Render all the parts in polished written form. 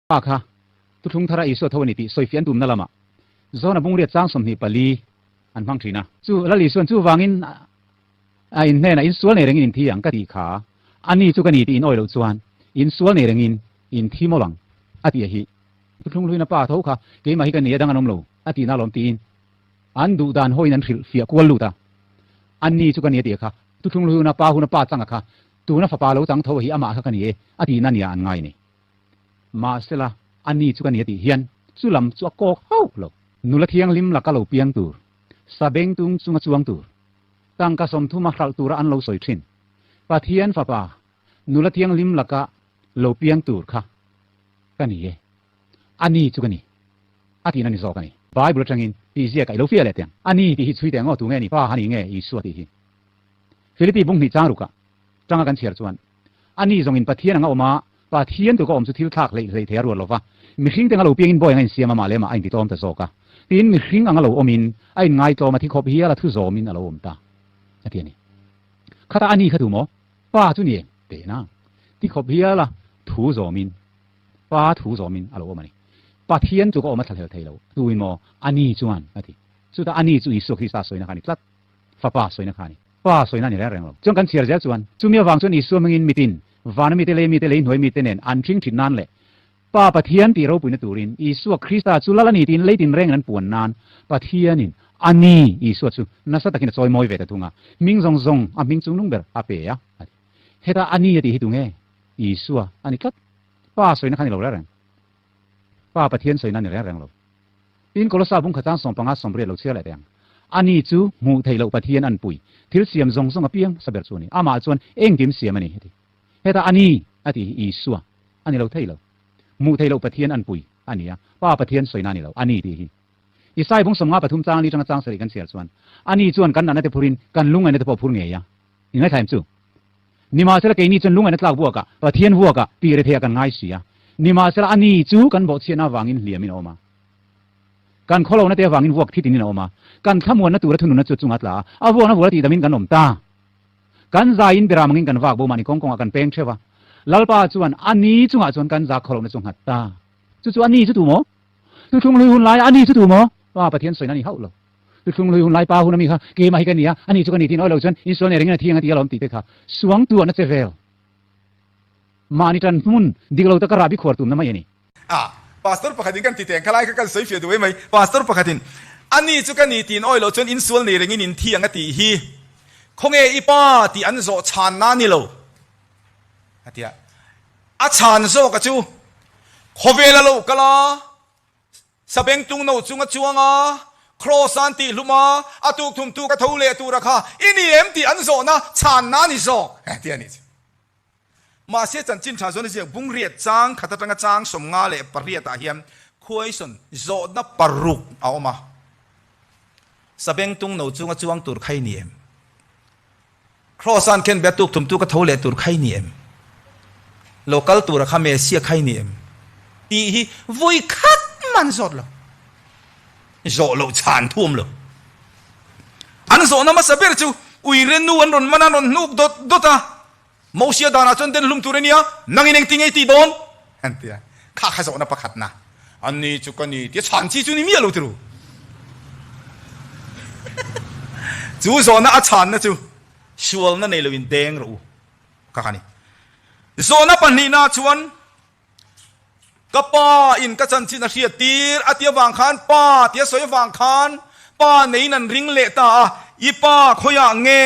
Pa kha thuthlung thara Isua tho a ni tih sawifiah an tumna lamah Zona bungriat chang 24 an hmang thin a. Chu Lal Isuan chuvangin a in hnenah in sual nei rengin in thi ang ka tih kha a ni chu ka ni tih in awi loh chuan in sual nei rengin in thi mawlh ang a tih a hi. Thuthlung hluina pa tho kha keimah hi ka ni a dang an awm lo a tihna alawm tiin an duh dan hawiin an hrilh fiah kual lut a. A ni chu ka ni a tih a kha thuthlung hluina pa huna pa changa kha tuna fapa lo chang tho a hi amah kha ka ni e a tihna nia an ngai a ni. Mahsela, a ni chu ka ni a tih hian chu lam chu a kawk hauh lo. Nula thianghlim laka lo piang tur, sabeng tung chunga chuang tur, tangka 30 a hralh tura an lo sawi thin, Pathian fapa, nula thianghlim laka lo piang tur kha ka ni e, a ni chu ka ni a tihna ni zawk a ni. Bible atangin tih ziakah i lo fiah leh teh ang. A ni tih hi chhui teh ang aw, tu nge ni? Pa a ni nge Isua tih hi? Philippi bung hnih chang rukah tanga kan chhiar chuan, A ni zawngin Pathian anga awm a, Pathian tuka awm chu thil thlak hleih hleih thei a ruat lo va, mihring te anga lo piangin bawi anga insiam a mah leh mah a intitlawm ta zawk a, tiin mihring anga lo awmin a inngaihtlawm a thi khawp hial a thu zawmin a lo awm ta a ti a ni. Khata a ni kha tu maw? Pa chu ni em? Teh nang. Ti khawp hial a thu zawmin, Pa thu zawmin a lo awm a ni. Pathian tuka awm a thlahlel thei lo. Tuin maw? A ni chuan a ti. Chutah a ni chu Isua Krista sawina kha a ni tlat. Fapa sawina kha a ni. Pa sawina a ni reng reng lo. Chuan kan chhiar zel chuan, chumi avang chuan Isua hmingin mitin, vana mite, lei mite, lei hnuai mite nen an ṭhing ṭhin nan leh Pa Pathian tih ropuina turin Isua Krista chu lal a ni tiin lei tinrengin an puan nan Pathianin a ni Isua chu nasa takin a chawi mawi ve ta thung a, hming zawng zawng a hming chungnung ber a pe a a ti. Heta a ni a tih hi tu nge? Isua a ni tlat. Pa sawina kha a ni lo reng reng. Pa Pathian sawina a ni reng reng lo. Tin, Kolosa bung khatang 15 80 lo chhiar leh teh ang. Ani chu hmuh theih loh Pathian an pui, thil siam zawng zawng apiang sa ber chu a ni. Amah chuan engkim siam a ni, a ti. Hetah a ni a tih hi Isua a ni lo thei lo. Hmuh theih loh Pathian an pui a ni a, Pa Pathian sawina a ni lo, a ni tih hi. Isai bung 53 chang li tanga chang 7 kan chhiar chuan, Ani chuan kan natna te phurin kan lungngaihna te pawh a phur ngei a. I ngaithla em chu? Nimahsela keini chuan lungngaihna tlak vuakah, Pathian vuakah tih retheiah kan ngai si a. Nimahsela ani chu kan bawhchhiatna avangin hliamin a awm a. Kan khawlohna te avangin vuak thi tinin a awm a. Kan thlamuanna tura thununna chu a chunga tla a, a vuakna vuala tihdamin kan awm ta. Kan zaiin beram angin kan vak bo mahni kawng kawngah kan peng theuh a. Lalpa chuan ani chungah chuan kan za khawlohna chu a nghat ta. Chu chu ani chu tu maw? Thuthlung hlui hun laia ani chu tu maw? Pa Pathian sawina a ni hauh lo. Thuthlung hlui hun lai pa hun ami kha keimah hi ka ni a, ani chu ka ni tiin awi lo chuan insual nei rengin a thi ang a ti alawm tih te kha suang tu an a che vel. Mahni tan hmun dik lo taka rahbi khuar tumna mai a ni. A, Pastor pakhatin kan ti teng kha lai kha kan sawi fiah duh emai. Pastor pakhatin, Ani chu ka ni tiin awi lo chuan insual nei rengin in thi ang a tih hi khawnge i pa tih an zawh chhanna a ni lo a ti a. A chhan zawka chu khawvel a lo kal a. Sabengtung no chunga chuang a, Kraws an tih hlum a, a tuk thum tuk a tho leh tura kha i ni em tih an zawhna chhanna a ni zawk tih a ni chu. Mahse chanchin tha zawn a ziak bung riat chang khat atanga chang 58 ah hian khuaisawn zawhna paruk a awm a, Sabengtung no chunga chuang tur kha i ni em? Kraws an khen be a tuk thum tuk a tho leh tur kha i ni em? Lo kal tura kha Messiah kha i ni em? Tih hi vawi khat man zawt lo. Zawh loh chhan thu awm lo. An zawhna hmasa ber chu uire nu an rawn man a, an rawn hnuk dawt dawt a. Mosia danah chuan den hlum tur a nia, nangin engtin nge i tih dawn? An ti a. Kha kha zawhna pakhatna. An ni chu ka ni tia chhan chi chu ni miah lo tiru. Chu zawhna a chhanna chu sualna nei loin deng rawh u kha kha ni. Zawhna pahnihna chuan ka pa in ka chanchin a hriat tir a tia vang khan pa tia sawi avang khan pa neiin an ring leh ta a, i pa khawiah nge?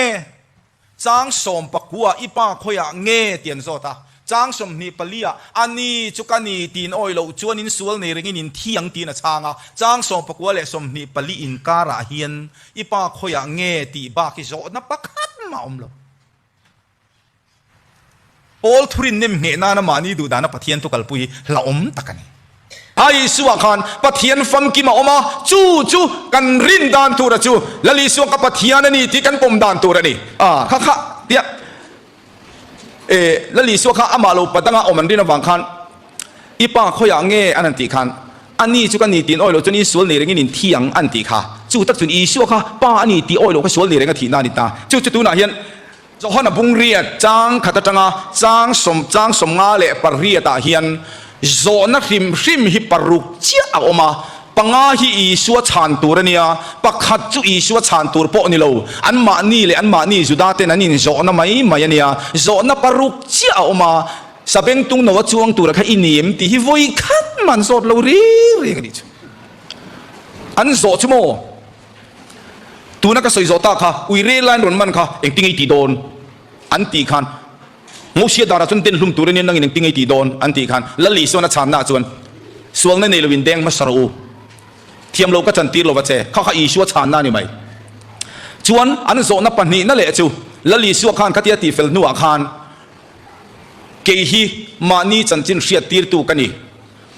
Chang 19 i pa khawiah nge ti an zawt a, chang 24 ah a ni chu ka ni tiin awi loh chuan in sual nei rengin in thi ang tiin a chhang a, chang 19 leh 24 inkarah hian i pa khawiah nge tih bak hi zawhna pakhat mah awm lo. Paul thurin nem ngheh nana mahni duh dana Pathian thu kalpui hi hlauhawm tak a ni. A Isua khan Pathian famkim a awm a, chu chu kan rin dan tur a chu Lal Isua ka Pathian a ni tih kan pawm dan tur a ni. A kha kha tia e Lal Isua kha amah lo padanga awm an rin avang khan i pa khawiah nge an han tih khan a ni chu ka ni tiin awi loh chuan Isual nei rengin in thi ang an tih kha. Chu tak chuan Isua kha pa a ni tih awi loh kha sual nei renga thihna a ni ta. Chu chu tunah hian Johana bung riat chang khat atanga chang sawm chang 58 ah hian Zawhna hrim hrim hi paruk chiah a awm a, panga hi Isua chhan tur a nia, pakhat chu Isua chhan tur pawh ni lo, anmahni leh anmahni Juda ten an inzawhna mai mai a nia. Zawhna paruk chiah a awm a, Sabengtung no a chuang tura kha i ni em tih hi vawi khat mah an zawt lo reng reng a nih chu. An zawh chu maw? Tuna ka sawi zawh tak kha, ui rel lain rawn man kha engtin nge i tih dawn? An tih khan Mosia darah chuan den hlum tur ania nangin engtin nge i tih dawn? An tih khan Lal Isuan a chhanna chuan Sualna nei loin deng hmasa rawh u. Thiam lo ka chantir lo va che. Kha kha Isua chhanna a ni mai. Chuan an zawhna pahnihna leh chu Lal Isua khan khatia tihfel hnuah khan Kei hi mahni chanchin hriattirtu ka ni.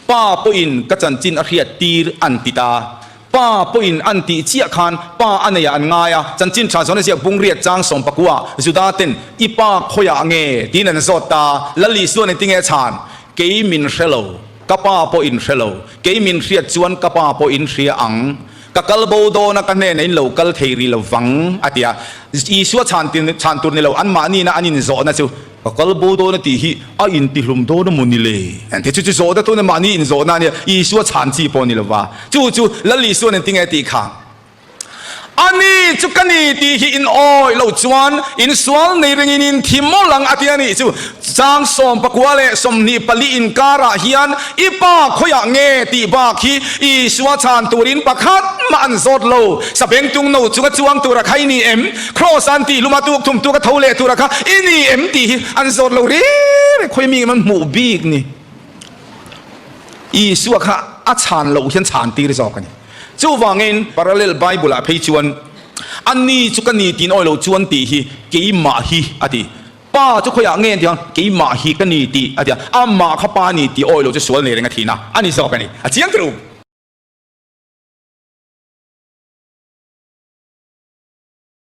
Pa pawhin ka chanchin a hriattir an ti ta. Pa pawhin an tih chiah khan pa a neiah an ngai a, chanchin tha zawn a ziak bungriat chang sawmpakua Juda ten i pa khawiah nge tiin an zawt ta. Lal Isuan engtinge a chhan? Kei min hre lo, ka pa pawhin hre lo. Kei min hriat chuan ka pa pawhin hria ang. Ka kal bo dawn a, ka hnenah in lo kal thei rih lo vang, a ti a. Isua chhan chhan tur ni lo, anmahnina an inzawhna chu, Ka kal bo dawn a tih hi a intihlum dawn a maw ni le? An ti. Chu chu zawhna tuna mahni inzawhna a nia, Isua chhan chi pawh ni lo va. Chu chu Lal Isua'n engtinge a tih kha? A ni chu ka ni tih hi in awih loh chuan in sual nei ringin in thi mawlh ang a ti a nih chu. Chang 14 leh 24 inkarah hian i pa khawiah nge tih bak hi Isua chhan turin pakhat mah an zawt lo. Sabengtung no chunga chuang tura kha i ni em? Kraws an tih hluma tuk thum tuk a tho leh tura kha i ni em tih hi an zawt lo reng reng. Khawi mi an hmuh bik ni? Isua kha a chhan loh hian chhan tir zawk a ni. Chuvangin Parallel Bible ah phei chuan a ni chu ka ni tiin awi lo chuan tih hi keimah hi a ti. Pa chu khawiah nge an tih ang? Keimah hi ka ni tih a ti a, amah kha pa ni tih awi lo chu sual nei reng a thihna a ni zawk a ni. A chiang turu.